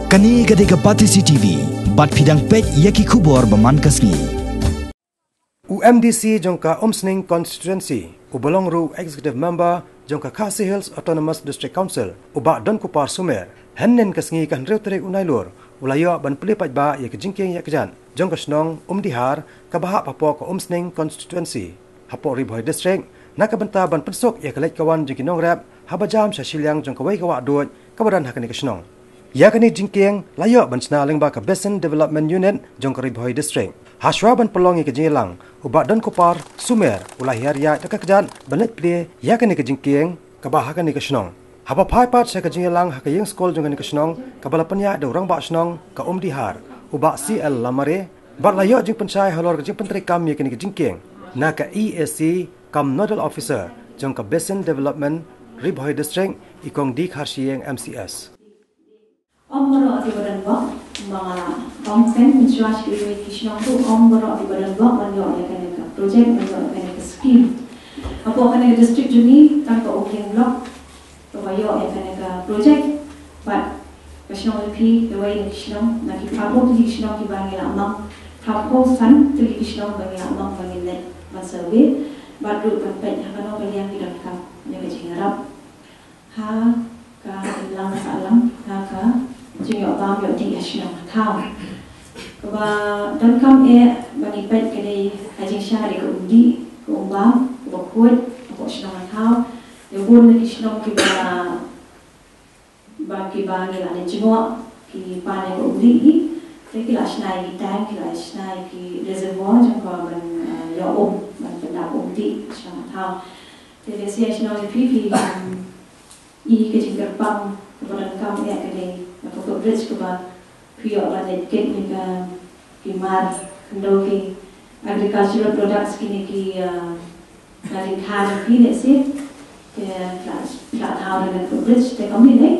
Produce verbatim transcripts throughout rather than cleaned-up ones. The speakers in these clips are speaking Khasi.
Kane ka dei ka Batesi T V, bad phi dang peit ïa ki khubor ba man ka sngi. U M D C jong ka Umsning Constituency, uba long ruh u Executive Member jong ka Khasi Hills Autonomous District Council, u Bah Donkupar Sumer, hynnin ka sngi ka hynriew tarik u Nailur, u la ïoh ban plie paidbah ïa ka jingkieng ïakjat jong ka shnong Umdihar, kaba hap hapoh ka Umsning Constituency, hapoh Ri Bhoi District, na ka bynta ban pynsuk ïa ka leit ka wan jong ki nongrep haba jam sha shiliang jong kawei ka wahduid kaba don ha kane ka shnong. Ïa kane ka jingkieng la ïoh ban shna lyngba ka Basin Development Unit jong ka Ri Bhoi District. Hashwa ban pynlong ïa ka jingïalang, u Bah Donkupar Sumer u la hiar ïaid da ka kjat ban leit plie ïa kane ka jingkieng kaba ha kane ka shnong. Haba phai pat sha ka jingïalang ha ka ïing skul jong kane ka shnong, kaba la pynïaid da u Rangbah Shnong ka Umdihar, u Bah C L Lamare, bad la ïoh jingpynshai halor ka jingpyntreikam ïa kane ka jingkieng na ka E A C, kam Nodal Officer jong ka Basin Development Ri Bhoi District, i Kong D Kharshiing M C S. Ym baroh kiba don bok, ma nga la ong teng mynshuwa sha kiwei ki shnong ruh, ym baroh kiba don bok ban ïoh ïa kane ka project, ban ïoh ïa kane ka scheme. Hapoh kane ka district jong ngi tang ka Umling Block kaba ïoh ïa kane ka project, bad ka shnong Laiphei kawei na ki shnong na ki phra phew tylli ki shnong kiba ngi la mang, phra phew san tylli ki shnong ba ngi la mang ba ngin leit ban survey, bad ruh ban peit ha kano ka liang ki donkam ïa ka jingïarap ha ka imlang ka sahlang, ha ka jingïoh bam ïoh dih ha shnong ha thaw. Kaba donkam eh ba ngi peit ka dei ka jingshai dei ka umdih, ka umbam, kaba khuid hapoh shnong ha thaw. Ïa bun na ki shnong kiba, ba kiba ngi la leit jngoh, ki pan ïa ka umdih hi, te ki la shna ïa ki tank, ki la shna ïa ki reservoir jong ka ban, eh, ïoh um, ban pyndap umdih shnong ha thaw. Te lehse shnong Laiphei phi, um, i ka jingkyrpang kaba donkam eh ka dei ka footbridge kaba phi ïoh ban leit kit ïa ka, ki mar, khyndew ki agricultural products kine ki, ah, na lyngkha jong phi lehse. Te phi la, phi la thaw da ka footbridge te kam dei ne.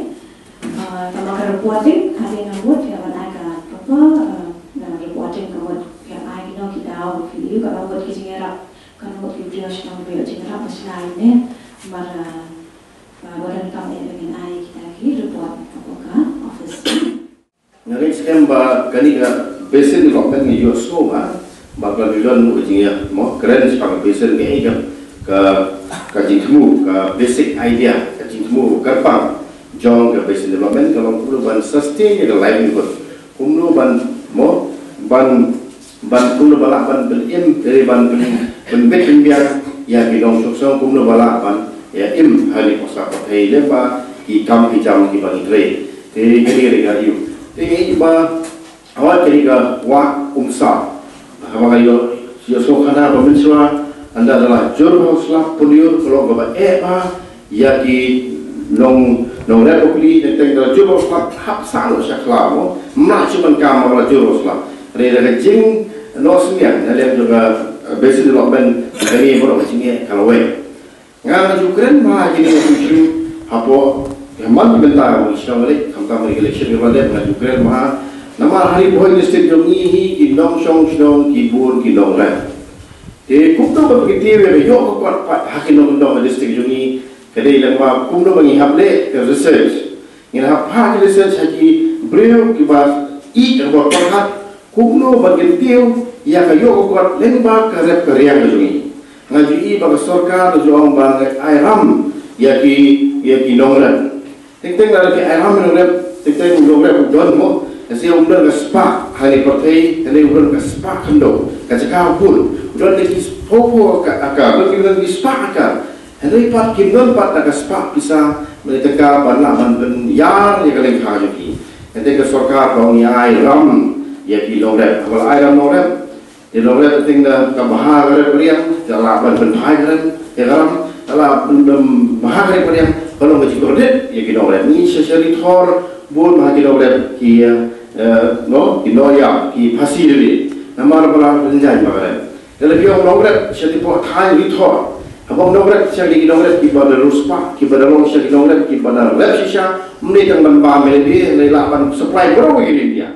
Ah, tangba ka reporting hadien ka ward phi hap ban ai ka proper, ah, reporting ka ward, phi hap ai kino ki daw, phi ïoh ka ward ki jingïarap, ka ward ki briew shnong ba ïoh jingïarap ba shna ïa ne. Namar, ah, ba donkam eh ba ngin ai kita ki report hapoh ka office. Nga ngeit skhem ba kane ka basin development ngi ïohsngew ba, ba ka la don ka jingïa mo kren shaphang ka basin, kaei ka, ka, ka jingthmu, ka basic idea, ka jingthmu kyrpang jong ka basin development ka long kumno ban sustain ïa ka livelihood, kumno ban mo, ban ban kumno ba lah ban pynim, eh, ban pyn-, pynbit pynbiang ïa ki nongshong shnong, kumno ba lah ban ïa im ha kane ka pyrthei lyngba ki kam ki jam kiba ngi trei. Te kane ka dei ka ïu. Te ngi ba awat kane ka wah Umsa. Haba nga ïoh, ïohsngew khana ba mynshuwa ynda la jur hausa pynïur ka long kaba eh ba ïa ki nong, nongrep u kli, teng teng da la jur ba slap hap sah noh sha khla mo. Mla shu ban kam ba la jur ba slap. Re da ka jingnoh synñiang na liang jong ka, eh, basin development, kane baroh ka jingeh ka la weng. Nga nga ju kren ma kine ki issue hapoh, ïa man ki bynta ba ki shnong leh, khamtam ki election ki ba dep, nga ju kren ma. Namar ha Ri Bhoi district jong ngi hi ki nongshong shnong ki bun ki nongrep. Te kumno ba ki tip ïa ka ïoh ka kot pat ha ki nong, nong district jong ngi. Ka dei lyngba kumno ba ngi hap leh ka research. Ngin hap phah ka research ha ki briew kiba ïeit ha ka bor pyrkhat, kumno ba kin tip ïa ka ïoh ka kot lyngba ka rep ka riang ka jong ngi. Nga ju i ba ka sorkar ka ju ong ba ngi ai ram ïa ki, ïa ki nongrep. Teng teng lada ki ai ram ïa ki nongrep, teng teng u nongrep u don mo, lehse um don ka spah ha kane ka pyrthei, lehse um don ka spah khyndew, ka jaka u bun, u don ki spah phew acre, don ki, don ki spah acre. Hynrei pat kim don pat da ka spah pisa, mynta ka ban lah ban pynïar ïa ka lyngkha jong ki. Hynrei ka sorkar ka ong ngi ai ram ïa ki nongrep. Haba la ai ram nongrep, te nongrep teng da ka bha ka rep ka riang, te la ban pynphai ka rem ïa ka ram, te la ban bha ka rep ka riang, ka long ka jingkordit ïa ki nongrep. Ngi sha sha Ri Thor bun bha ki nongrep ki, eh, no, ki nongïap, ki phasi dei. Namar ba la pynjah bha ka rep. Te la ki ong nongrep sha ki pok thaiñ Ri Thor. Haba ong nongrep sha ki nongrep kiba da riewspah, kiba da long sha ki nongrep kiba da rep shisha, mynta tang ban bam ïa lade, lei lah ban supply baroh ïa ka India.